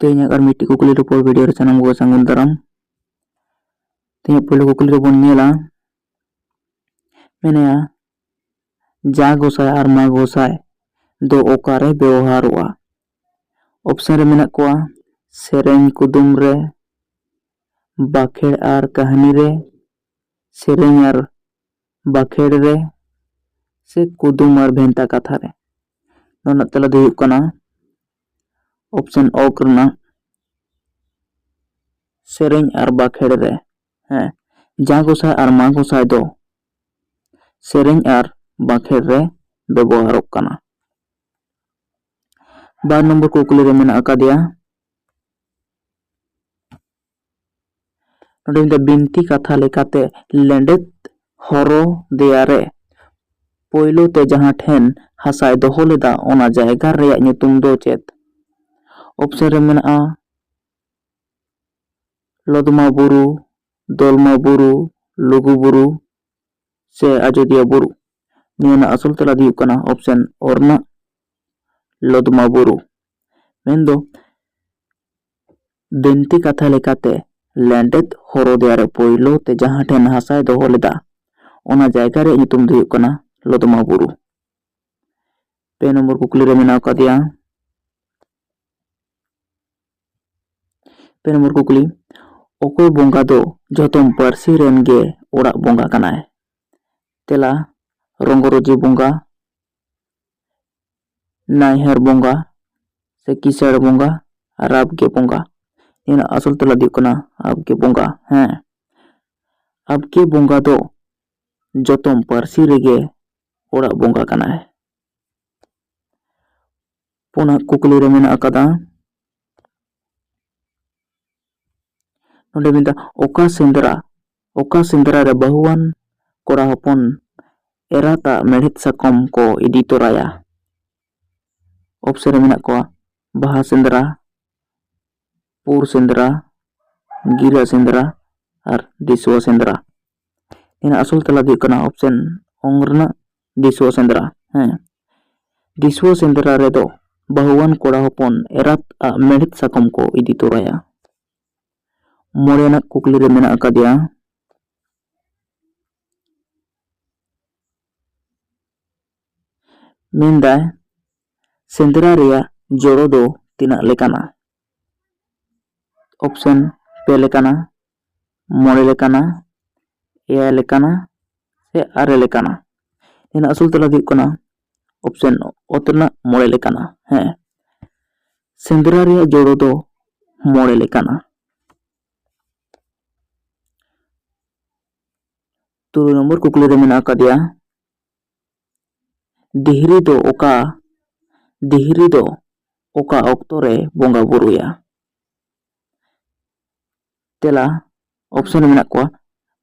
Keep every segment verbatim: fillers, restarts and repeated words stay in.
ᱛᱮᱦᱮᱧᱟᱜ ᱟᱨ ᱢᱤᱫᱴᱤᱡ ᱠᱩᱠᱞᱤ ᱨᱚᱯᱚᱲ ᱵᱷᱤᱰᱤᱭᱳ ᱨᱮ ᱥᱟᱱᱟᱢ ᱠᱚ ᱥᱟᱹᱜᱩᱱ ᱫᱟᱨᱟᱢ᱾ ᱛᱮᱦᱮᱧᱟᱜ ᱯᱳᱭᱞᱳ ᱠᱩᱠᱞᱤ ᱨᱮᱵᱚᱱ ᱧᱮᱞᱟ, ᱢᱮᱱᱟᱭᱟ, ᱡᱟ ᱜᱚᱸᱥᱟᱭ ᱟᱨ ᱢᱟ ᱜᱚᱸᱥᱟᱭ ᱫᱚ ᱚᱠᱟᱨᱮ ᱵᱮᱣᱦᱟᱨᱚᱜᱼᱟ? ᱚᱯᱥᱮᱱ ᱨᱮ ᱢᱮᱱᱟᱜ ᱠᱚᱣᱟ, ᱥᱮᱨᱮᱧ ᱠᱩᱫᱩᱢ ᱨᱮ, ᱵᱟᱠᱷᱮᱲ ᱟᱨ ᱠᱟᱹᱦᱱᱤ ᱨᱮ, ᱥᱮᱨᱮᱧ ᱟᱨ ᱵᱟᱠᱷᱮᱲ ᱨᱮ, ᱥᱮ ᱠᱩᱫᱩᱢ ᱟᱨ ᱵᱷᱮᱱᱛᱟ ᱠᱟᱛᱷᱟ ᱨᱮ᱾ ᱱᱚᱣᱟ ᱨᱮᱱᱟᱜ ᱛᱮᱞᱟ ᱫᱚ ᱦᱩᱭᱩᱜ ᱠᱟᱱᱟ ᱚᱯᱥᱮᱱ ᱚᱠ ᱨᱮᱱᱟᱜ ᱥᱮᱨᱮᱧ ᱟᱨ ᱵᱟᱠᱷᱮᱲ ᱨᱮ᱾ ᱦᱮᱸ, ᱡᱟ ᱜᱚᱸᱥᱟᱭ ᱟᱨ ᱢᱟ ᱜᱚᱸᱥᱟᱭ ᱫᱚ ᱥᱮᱨᱮᱧ ᱟᱨ ᱵᱟᱠᱷᱮᱲ ᱨᱮ ᱵᱮᱵᱚᱦᱟᱨᱚᱜ ᱠᱟᱱᱟ᱾ ᱵᱟᱨ ᱱᱚᱢᱵᱚᱨ ᱠᱩᱠᱞᱤ ᱨᱮ ᱢᱮᱱᱟᱜ ᱟᱠᱟᱫᱮᱭᱟ, ᱱᱚᱰᱮ ᱢᱮᱱᱫᱟ, ᱵᱤᱱᱛᱤ ᱠᱟᱛᱷᱟ ᱞᱮᱠᱟᱛᱮ ᱞᱮᱸᱰᱮᱫ ᱦᱚᱨᱚ ᱫᱮᱭᱟ ᱨᱮ ᱯᱳᱭᱞᱳ ᱛᱮ ᱡᱟᱦᱟᱸ ᱴᱷᱮᱱ ᱦᱟᱥᱟᱭ ᱫᱚᱦᱚ ᱞᱮᱫᱟ, ᱚᱱᱟ ᱡᱟᱭᱜᱟ ᱨᱮᱭᱟᱜ ᱧᱩᱛᱩᱢ ᱫᱚ ᱪᱮᱫ? ᱚᱯᱥᱮᱱ ᱨᱮ ᱢᱮᱱᱟᱜᱼᱟ, ᱞᱚᱫᱢᱟ ᱵᱩᱨᱩ, ᱫᱚᱞᱢᱟ ᱵᱩᱨᱩ, ᱞᱩᱜᱩ ᱵᱩᱨᱩ, ᱥᱮ ᱟᱡᱳᱫᱤᱭᱟᱹ ᱵᱩᱨᱩ? ᱱᱤᱭᱟᱹ ᱨᱮᱱᱟᱜ ᱟᱥᱚᱞ ᱛᱮᱞᱟ ᱫᱚ ᱦᱩᱭᱩᱜ ᱠᱟᱱᱟ ᱚᱯᱥᱮᱱ ᱚ ᱨᱮᱱᱟᱜ ᱞᱚᱫᱢᱟ ᱵᱩᱨᱩ᱾ ᱢᱮᱱᱫᱚ, ᱵᱤᱱᱛᱤ ᱠᱟᱛᱷᱟ ᱞᱮᱠᱟᱛᱮ ᱞᱮᱸᱰᱮᱫ ᱦᱚᱨᱚ ᱫᱮᱭᱟ ᱨᱮ ᱯᱳᱭᱞᱳ ᱛᱮ ᱡᱟᱦᱟᱸ ᱴᱷᱮᱱ ᱦᱟᱥᱟᱭ ᱫᱚᱦᱚ ᱞᱮᱫᱟ, ᱚᱱᱟ ᱡᱟᱭᱜᱟ ᱨᱮᱭᱟᱜ ᱧᱩᱛᱩᱢ ᱫᱚ ᱦᱩᱭᱩᱜ ᱠᱟᱱᱟ ᱞᱚᱫᱢᱟ ᱵᱩᱨᱩ᱾ ᱯᱮ ᱱᱚᱢᱵᱚᱨ ᱠᱩᱠᱞᱤ ᱨᱮ ᱢᱮᱱᱟᱜ ᱟᱠᱟᱫᱮᱭᱟ, ᱯᱮ ᱱᱚᱢᱵᱚᱨ ᱠᱩᱠᱞᱤ, ᱚᱠᱚᱭ ᱵᱚᱸᱜᱟ ᱫᱚ ᱡᱚᱛᱚᱢ ᱯᱟᱹᱨᱥᱤ ᱨᱮᱱ ᱜᱮ ᱚᱲᱟᱜ ᱵᱚᱸᱜᱟ ᱠᱟᱱᱟᱭ? ᱛᱮᱞᱟ, ᱨᱚᱝᱜᱚᱨᱚᱡᱤ ᱵᱚᱸᱜᱟ, ᱱᱟᱭᱦᱟᱨ ᱵᱚᱸᱜᱟ, ᱥᱮ ᱠᱤᱥᱟᱹᱬ ᱵᱚᱸᱜᱟ, ᱟᱨ ᱟᱵᱜᱮ ᱵᱚᱸᱜᱟ? ᱱᱤᱭᱟᱹ ᱨᱮᱱᱟᱜ ᱟᱥᱚᱞ ᱛᱮᱞᱟ ᱫᱚ ᱦᱩᱭᱩᱜ ᱠᱟᱱᱟ ᱟᱵᱜᱮ ᱵᱚᱸᱜᱟ᱾ ᱦᱮᱸ, ᱟᱵᱜᱮ ᱵᱚᱸᱜᱟ ᱫᱚ ᱡᱚᱛᱚᱢ ᱯᱟᱹᱨᱥᱤ ᱨᱮᱜᱮ ᱚᱲᱟᱜ ᱵᱚᱸᱜᱟ ᱠᱟᱱᱟᱭ᱾ ᱯᱩᱱᱟᱜ ᱠᱩᱠᱞᱤ ᱨᱮ ᱢᱮᱱᱟᱜ ᱟᱠᱟᱫᱟ, ᱱᱚᱰᱮ ᱢᱮᱱᱫᱟ, ᱚᱠᱟ ᱥᱮᱸᱫᱽᱨᱟ, ᱚᱠᱟ ᱥᱮᱸᱫᱽᱨᱟ ᱨᱮ ᱵᱟᱹᱦᱩᱣᱟᱱ ᱠᱚᱲᱟ ᱦᱚᱯᱚᱱ ᱮᱨᱟᱛᱟᱜ ᱢᱮᱲᱦᱮᱫ ᱥᱟᱠᱚᱢ ᱠᱚ ᱤᱫᱤ ᱛᱚᱨᱟᱭᱟ? ᱚᱯᱥᱮᱱ ᱨᱮ ᱢᱮᱱᱟᱜ ᱠᱚᱣᱟ, ᱵᱟᱦᱟ ᱥᱮᱸᱫᱽᱨᱟ, ᱯᱩᱨ ᱥᱮᱸᱫᱽᱨᱟ, ᱜᱤᱨᱟᱹ ᱥᱮᱸᱫᱽᱨᱟ ᱟᱨ ᱫᱤᱥᱩᱣᱟᱹ ᱥᱮᱸᱫᱽᱨᱟ᱾ ᱱᱤᱭᱟᱹ ᱨᱮᱱᱟᱜ ᱟᱥᱚᱞ ᱛᱮᱞᱟ ᱫᱚ ᱦᱩᱭᱩᱜ ᱠᱟᱱᱟ ᱚᱯᱥᱮᱱ ᱚᱝ ᱨᱮᱱᱟᱜ ᱫᱤᱥᱩᱣᱟᱹ ᱥᱮᱸᱫᱽᱨᱟ᱾ ᱦᱮᱸ, ᱫᱤᱥᱩᱣᱟᱹ ᱥᱮᱸᱫᱽᱨᱟ ᱨᱮᱫᱚ ᱵᱟᱹᱦᱩᱣᱟᱱ ᱠᱚᱲᱟ ᱦᱚᱯᱚᱱ ᱮᱨᱟᱛ ᱟᱜ ᱢᱮᱲᱦᱮᱫ ᱥᱟᱠᱚᱢ ᱠᱚ ᱤᱫᱤ ᱛᱚᱨᱟᱭᱟ᱾ ᱢᱚᱬᱮ ᱟᱱᱟᱜ ᱠᱩᱠᱞᱤ ᱨᱮ ᱢᱮᱱᱟᱜ ᱟᱠᱟᱫᱮᱭᱟ, ᱢᱮᱱᱫᱟᱭ, ᱥᱮᱸᱫᱽᱨᱟ ᱨᱮᱭᱟᱜ ᱡᱚᱲᱚ ᱫᱚ ᱛᱤᱱᱟᱹᱜ ᱞᱮᱠᱟᱱᱟ? ᱚᱯᱥᱮᱱ ᱯᱮ ᱞᱮᱠᱟᱱᱟ, ᱢᱚᱬᱮ ᱞᱮᱠᱟᱱᱟ, ᱮᱭᱟᱭ ᱞᱮᱠᱟᱱᱟ ᱥᱮ ᱟᱨᱮ ᱞᱮᱠᱟᱱᱟ? ᱱᱤᱭᱟᱹ ᱨᱮᱱᱟᱜ ᱟᱥᱚᱞ ᱛᱮᱞᱟ ᱫᱚ ᱦᱩᱭᱩᱜ ᱠᱟᱱᱟ ᱚᱯᱥᱮᱱ ᱚᱛ ᱨᱮᱱᱟᱜ ᱢᱚᱬᱮ ᱞᱮᱠᱟᱱᱟ᱾ ᱦᱮᱸ, ᱥᱮᱸᱫᱽᱨᱟ ᱨᱮᱭᱟᱜ ᱡᱚᱲᱚ ᱫᱚ ᱢᱚᱬᱮ ᱞᱮᱠᱟᱱᱟ᱾ ᱛᱩᱨᱩᱭ ᱱᱚᱢᱵᱚᱨ ᱠᱩᱠᱞᱤ ᱨᱮ ᱢᱮᱱᱟᱜ ᱟᱠᱟᱫᱮᱭᱟ, ᱫᱤᱦᱨᱤ ᱫᱚ ᱚᱠᱟ, ᱫᱤᱦᱨᱤ ᱫᱚ ᱚᱠᱟ ᱚᱠᱛᱚ ᱨᱮ ᱵᱚᱸᱜᱟ ᱵᱩᱨᱩᱭᱟ? ᱛᱮᱞᱟ, ᱚᱯᱥᱮᱱ ᱨᱮ ᱢᱮᱱᱟᱜ ᱠᱚᱣᱟ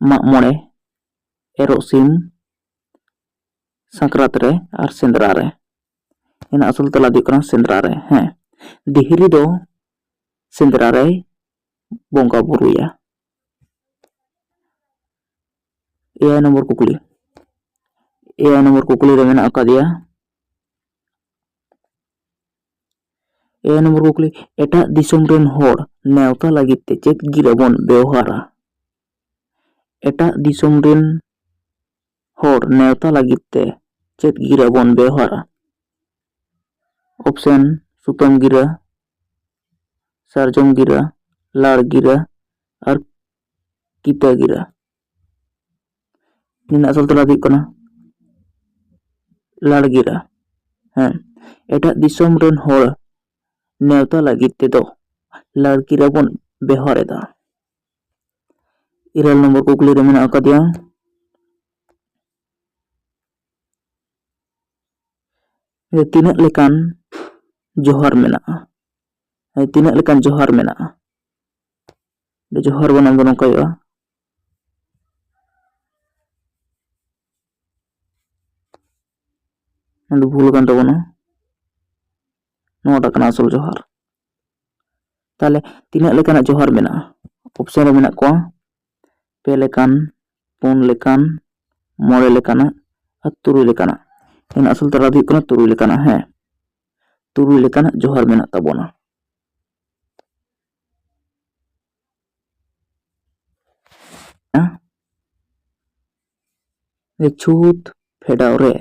ᱢᱟᱜ ᱢᱚᱬᱮ, ᱮᱨᱚᱜ ᱥᱤᱢ, ᱥᱟᱠᱨᱟᱛ ᱨᱮ ᱟᱨ ᱥᱮᱸᱫᱽᱨᱟ ᱨᱮ᱾ ᱮᱱᱟ ᱟᱥᱚᱞ ᱛᱮᱞᱟ ᱫᱚ ᱦᱩᱭᱩᱜ ᱠᱟᱱᱟ ᱥᱮᱸᱫᱽᱨᱟ ᱨᱮ᱾ ᱦᱮᱸ, ᱫᱤᱦᱨᱤ ᱫᱚ ᱥᱮᱸᱫᱽᱨᱟ ᱨᱮᱭ ᱵᱚᱸᱜᱟ ᱵᱩᱨᱩᱭᱟ᱾ ᱮᱭᱟᱭ ᱱᱚᱢᱵᱚᱨ ᱠᱩᱠᱞᱤ, ᱮᱭᱟᱭ ᱱᱚᱢᱵᱚᱨ ᱠᱩᱠᱞᱤ ᱨᱮ ᱢᱮᱱᱟᱜ ᱟᱠᱟᱫᱮᱭᱟ, ᱮᱭᱟᱭ ᱱᱚᱢᱵᱚᱨ ᱠᱩᱠᱞᱤ, ᱮᱴᱟᱜ ᱫᱤᱥᱚᱢ ᱨᱮᱱ ᱦᱚᱲ ᱱᱮᱣᱛᱟ ᱞᱟᱹᱜᱤᱫ ᱛᱮ ᱪᱮᱫ ᱜᱤᱨᱟᱹ ᱵᱚᱱ ᱵᱮᱣᱦᱟᱨᱟ? ᱮᱴᱟᱜ ᱫᱤᱥᱚᱢ ᱨᱮᱱ ᱦᱚᱲ ᱱᱮᱣᱛᱟ ᱞᱟᱹᱜᱤᱫ ᱛᱮ ᱪᱮᱫ ᱜᱤᱨᱟᱹ ᱵᱚᱱ ᱵᱮᱣᱦᱟᱨᱟ? ᱚᱯᱥᱮᱱ, ᱥᱩᱛᱟᱹᱢ ᱜᱤᱨᱟᱹ, ᱥᱟᱨᱡᱚᱢ ᱜᱤᱨᱟᱹ, ᱞᱟᱲ ᱜᱤᱨᱟᱹ ᱟᱨ ᱠᱤᱛᱟᱹ ᱜᱤᱨᱟᱹ᱾ ᱱᱤᱭᱟᱹ ᱨᱮᱱᱟᱜ ᱟᱥᱚᱞ ᱛᱮᱞᱟ ᱫᱚ ᱦᱩᱭᱩᱜ ᱠᱟᱱᱟ ᱞᱟᱲ ᱜᱤᱨᱟᱹ᱾ ᱦᱮᱸ, ᱮᱴᱟᱜ ᱫᱤᱥᱚᱢ ᱨᱮᱱ ᱦᱚᱲ ᱱᱮᱣᱛᱟ ᱞᱟᱹᱜᱤᱫ ᱛᱮᱫᱚ ᱞᱟᱲ ᱜᱤᱨᱟᱹ ᱵᱚᱱ ᱵᱮᱣᱦᱟᱨ ᱮᱫᱟ᱾ ᱤᱨᱟᱹᱞ ᱱᱚᱢᱵᱚᱨ ᱠᱩᱠᱞᱤ ᱨᱮ ᱢᱮᱱᱟᱜ ᱟᱠᱟᱫᱮᱭᱟ, ᱛᱤᱱᱟᱹᱜ ᱞᱮᱠᱟᱱ ᱡᱚᱦᱟᱨ ᱢᱮᱱᱟᱜᱼᱟ? ᱦᱮᱸ, ᱛᱤᱱᱟᱹᱜ ᱞᱮᱠᱟᱱ ᱡᱚᱦᱟᱨ ᱢᱮᱱᱟᱜᱼᱟ? ᱡᱚᱦᱟᱨ ᱵᱚᱱ ᱟᱵᱚ ᱱᱚᱝᱠᱟ ᱦᱩᱭᱩᱜᱼᱟ, ᱱᱚᱣᱟ ᱫᱚ ᱵᱷᱩᱞ ᱟᱠᱟᱱ ᱛᱟᱵᱚᱱᱟ, ᱱᱚᱣᱟᱴᱟᱜ ᱠᱟᱱᱟ ᱟᱥᱚᱞ ᱡᱚᱦᱟᱨ᱾ ᱛᱟᱦᱞᱮ ᱛᱤᱱᱟᱹᱜ ᱞᱮᱠᱟᱱᱟᱜ ᱡᱚᱦᱟᱨ ᱢᱮᱱᱟᱜᱼᱟ? ᱚᱯᱥᱮᱱ ᱨᱮ ᱢᱮᱱᱟᱜ ᱠᱚᱣᱟ ᱯᱮ ᱞᱮᱠᱟᱱ, ᱯᱩᱱ ᱞᱮᱠᱟᱱ, ᱢᱚᱬᱮ ᱞᱮᱠᱟᱱᱟᱜ ᱟᱨ ᱛᱩᱨᱩᱭ ᱞᱮᱠᱟᱱᱟᱜ᱾ ᱮᱱ ᱟᱥᱚᱞ ᱛᱮᱞᱟ ᱫᱚ ᱦᱩᱭᱩᱜ ᱠᱟᱱᱟ ᱛᱩᱨᱩᱭ ᱞᱮᱠᱟᱱᱟᱜ᱾ ᱦᱮᱸ, ᱛᱩᱨᱩᱭ ᱞᱮᱠᱟᱱᱟᱜ ᱡᱚᱦᱟᱨ ᱢᱮᱱᱟᱜ ᱛᱟᱵᱚᱱᱟ᱾ ᱪᱷᱩᱛ ᱯᱷᱮᱰᱟᱣ ᱨᱮ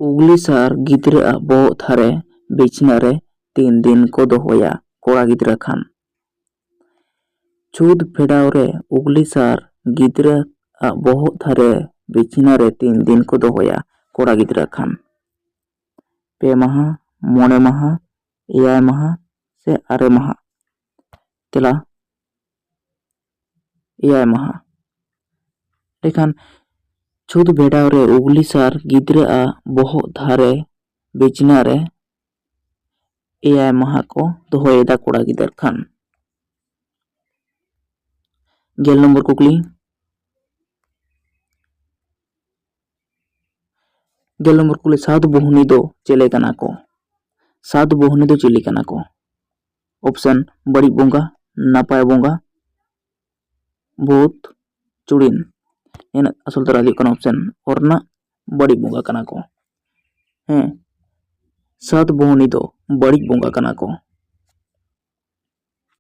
ᱩᱜᱽᱞᱤ ᱥᱟᱨ ᱜᱤᱫᱽᱨᱟᱹ ᱟᱜ ᱵᱚᱦᱚᱜ ᱫᱷᱟᱨᱮ ᱵᱤᱪᱷᱱᱟ ᱨᱮ ᱛᱤᱱ ᱫᱤᱱ ᱠᱚ ᱫᱚᱦᱚᱭᱟ ᱠᱚᱲᱟ ᱜᱤᱫᱽᱨᱟᱹ ᱠᱷᱟᱱ᱾ ᱪᱷᱩᱛ ᱯᱷᱮᱰᱟᱣ ᱨᱮ ᱩᱜᱽᱞᱤ ᱥᱟᱨ ᱜᱤᱫᱽᱨᱟᱹ ᱟᱜ ᱵᱚᱦᱚᱜ ᱫᱷᱟᱨᱮ ᱵᱤᱪᱷᱱᱟ ᱨᱮ ᱛᱤᱱ ᱫᱤᱱ ᱠᱚ ᱫᱚᱦᱚᱭᱟ ᱠᱚᱲᱟ ᱜᱤᱫᱽᱨᱟᱹ ᱠᱷᱟᱱ᱾ ᱯᱮ ᱢᱟᱦᱟ, ᱢᱚᱬᱮ ᱢᱟᱦᱟ, ᱮᱭᱟᱭ ᱢᱟᱦᱟ ᱥᱮ ᱟᱨᱮ ᱢᱟᱦᱟ? ᱛᱮᱞᱟ, ᱮᱭᱟᱭ ᱢᱟᱦᱟ᱾ ᱮᱸᱰᱮᱠᱷᱟᱱ ᱪᱷᱩᱛ ᱯᱷᱮᱰᱟᱣ ᱨᱮ ᱩᱜᱽᱞᱤ ᱥᱟᱨ ᱜᱤᱫᱽᱨᱟᱹ ᱟᱜ ᱵᱚᱦᱚᱜ ᱫᱷᱟᱨᱮ ᱵᱤᱪᱷᱱᱟ ᱨᱮ ᱮᱭᱟᱭ ᱢᱟᱦᱟ ᱠᱚ ᱫᱚᱦᱚᱭᱮᱫᱟ ᱠᱚᱲᱟ ᱜᱤᱫᱟᱹᱨ ᱠᱷᱟᱱ᱾ ᱜᱮᱞ ᱱᱚᱢᱵᱚᱨ ᱠᱩᱠᱞᱤ, ᱜᱮᱞ ᱱᱚᱢᱵᱚᱨ ᱠᱩᱠᱞᱤ, ᱥᱟᱛ ᱵᱩᱦᱱᱤ ᱫᱚ ᱪᱮᱞᱮ ᱠᱟᱱᱟ ᱠᱚ? ᱥᱟᱛ ᱵᱩᱦᱱᱤ ᱫᱚ ᱪᱤᱞᱤ ᱠᱟᱱᱟ ᱠᱚ? ᱚᱯᱥᱮᱱ, ᱵᱟᱹᱲᱤᱡ ᱵᱚᱸᱜᱟ, ᱱᱟᱯᱟᱭ ᱵᱚᱸᱜᱟ, ᱵᱷᱩᱛ, ᱪᱩᱲᱤᱱ᱾ ᱮᱱ ᱟᱥᱚᱞ ᱛᱮᱞᱟ ᱦᱩᱭᱩᱜ ᱠᱟᱱᱟ ᱚᱯᱥᱮᱱ ᱚᱨ ᱨᱮᱱᱟᱜ ᱵᱟᱹᱲᱤᱡ ᱵᱚᱸᱜᱟ ᱠᱟᱱᱟ ᱠᱚ᱾ ᱦᱮᱸ, ᱥᱟᱛ ᱵᱩᱦᱱᱤ ᱫᱚ ᱵᱟᱹᱲᱤᱡ ᱵᱚᱸᱜᱟ ᱠᱟᱱᱟ ᱠᱚ᱾